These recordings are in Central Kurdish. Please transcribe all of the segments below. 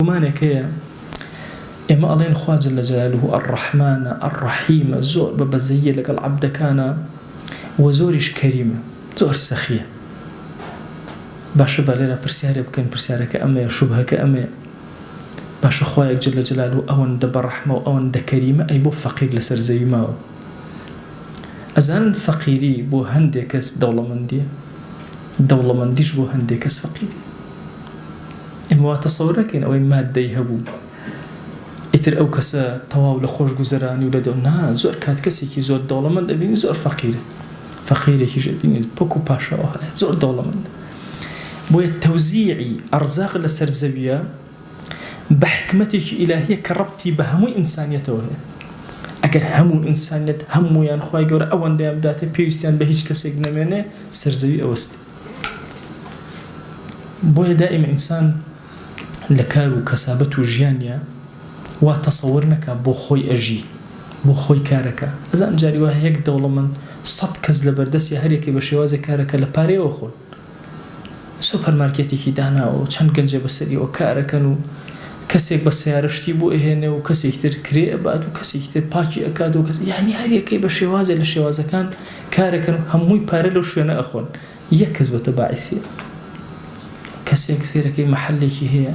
گومانێک هەیە ئێمە ئەڵێن خوا جل جلاله الرحمنە الرحیمە زۆر بە بەزەییە لەگەڵ عەبدەکانا وە زۆریش کەریمە زۆر سەخیە باشە با لێرە پرسیارێ بکەین پرسیارەکە ئەمەیە شوبهەکە ئەمەیە باشە خوایەک جل جلاله ئەوەندە بەڕەحمە و ئەوەندە کەریمە ئەی بۆ فەقیر لەسەر زەوی ماوە ئەزانن فەقیری بۆ هەندێ کەس دەوڵەمەندیە دەوڵەمەندیش بۆ هەندێ کەس فەقیریە ئێمە وا تەسەور نەکەین ئەوەی ماددەی هەبوو ئیتر ئەو کەسە تەواو لە خۆشگوزەرانی و لە دەو نا زۆر کات کەسێکی زۆر دەوڵەمەند ئەبینی زۆر فەقیرە فەقیرێکیش ئەبینی پۆک و پاشاوە هەیە زۆر دەوڵەمەند بۆیە تەوزیعی ئەرزاق لەسەر زەویە بە حیکمەتێکی ئیلاهیە کە ڕەبتی بە هەموو ئینسانیەتەوە هەیە ئەگەر هەموو ئینسانیەت هەموویان خوای گەورە ئەوەندەیان بداتێ پێویستیان بە هیچ کەسێک نەمێنێ سەرزەوی ئەوەستێ بۆیە دائیمە ئینسان لە کار و کەسابەت و ژیانیا وا تەسەور نەکا بۆ خۆی ئەژی بۆ خۆی کارەکا ئەزان جاری وا هەیە یەک دەوڵەمەند سەت کەس لەبەردەستیا هەریەکەی بە شێوازێک کارەکا لە پارەیەوە خۆن سۆپەر مارکێتێکی داناوە و چەند گەنجێ بەسەریەوە کارەکەن و کەسێک بە سەیارە شتی بۆ ئەهێنێ و کەسێکی تر کرێ ئەبات و کەسێکی تر پاکی ئەکات و کەس یانی هەریەکەی بە شێوازێ لە شێوازەکان کارەکەن و هەمووی پارە لەو شوێنە ئەخۆن یەک کەس بۆتە باعیسی کەسێک سەیرەکەی مەحەلێکی هەیە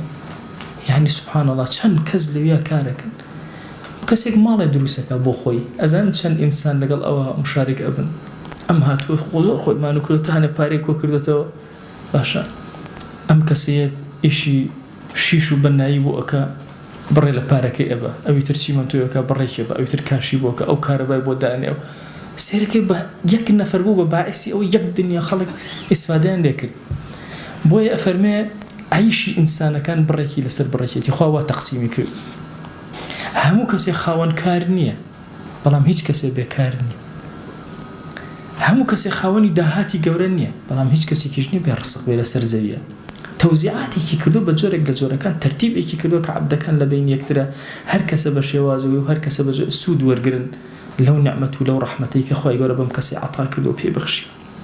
یانی سبحان اللە چەند کەس لەویا کارەکەن کەسێک ماڵێ دروستەکە بۆ خۆی ئەزان چەند ئینسان لەگەڵ ئەوە مشارک ئەبن ئەم هاتووە خۆ زۆر خۆی مانوو کردو تا هەنێ پارەی کۆ کردۆتەوە باشە ئەم کەسەیەت ئیشی شیش و بەنایی بۆ ئەکا بڕێ لە پارەکەی ئەبا ئەوی تر چیمەنتۆی ئەکا بڕێکی ئەبا ئەوی تر کاشی بۆ ئەکا ئەو کارەبای بۆ دانێ ئەو سەیرەکەی بە یەک نەفەر بوو بە باعیسی ئەوەی یەک دنیا خەڵک ئیسفادەیان لێ کرد بۆیە ئەفەرمێ عەیشی ئینسانەکان بڕێکی لەسەر بڕێکێتی خوا وا تەقسیمی کرد هەموو کەسێ خاوەن کار نییە بەڵام هیچ کەسێ بێکار نییە. هەموو کەسێ خاوەنی داهاتی گەورە نییە، بەڵام هیچ کەسێکیش نییە بێ ڕسق بێ لەسەر زەویە. تەوزیعاتێکی کردووە بە جۆرێک لە جۆرەکان، تەرتیبێکی کردووە کە عەبدەکان لە بەین یەکترا هەر کەسە بە شێوازێ و هەر کەسە بە جۆرێ سوود وەرگرن لەو نیعمەت و لەو ڕەحمەتەی کە خوای گەورە بەم کەسەی عەتا کردووە و پێی بەخشیوە.